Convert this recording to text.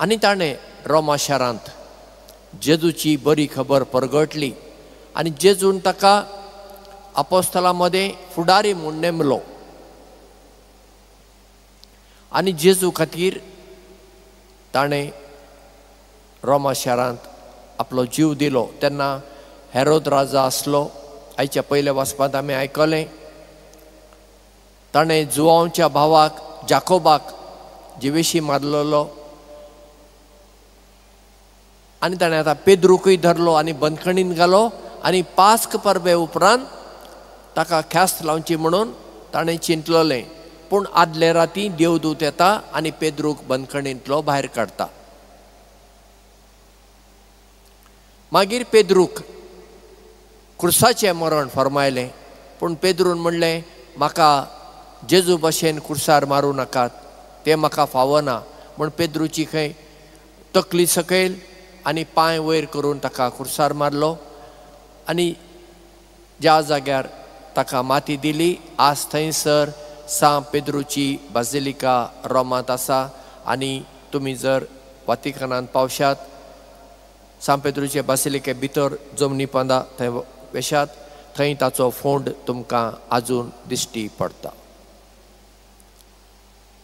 आनी ताणें रोमा शारांत जेजूची बरी खबर परगटली आनी जेजून ताका आपोस्तलां मदें फुडारी म्हूण नेमलो. आनी जेजू खातीर ताणें रोमा शारांत आपलो जीव दिलो. तेन्ना हेरोद राजा आसलो. आयच्या पयल्या वाचपांत आमी आयकलें, ताणें जुवांवच्या भावाक जाकोबाक जिवेशी मारलेलो आनी ताणें आतां पेद्रूकूय धरलो आनी बंदखणींत घालो आनी पास्क परबे उपरांत ताका ख्यास्त लावची म्हणून ताणें चिंतलेलें. पूण आदले राती देवदूत येता आनी पेद्रूक बंदखणींतलो भायर काडटा. मागीर पेद्रूक कुर्साचें मरण फर्मायलें. पूण पेद्रून म्हणलें, म्हाका जेजू भशेन कुर्सार मारूं नाकात, तें म्हाका फावना. म्हूण पेद्रूची खंय तकली सकयल आनी पांय वयर करून ताका कुर्सार मारलो आनी ज्या जाग्यार ताका माती दिली आज थंयसर सां पेद्रूची बाजिलिका रोमांत आसा. आनी तुमी जर वातिकानांत पावशात, सां पेद्रूचे बासिलिके भितर जमनी पंदा थंय वेशात, थंय ताचो फोंड तुमकां आजून दिश्टी पडटा.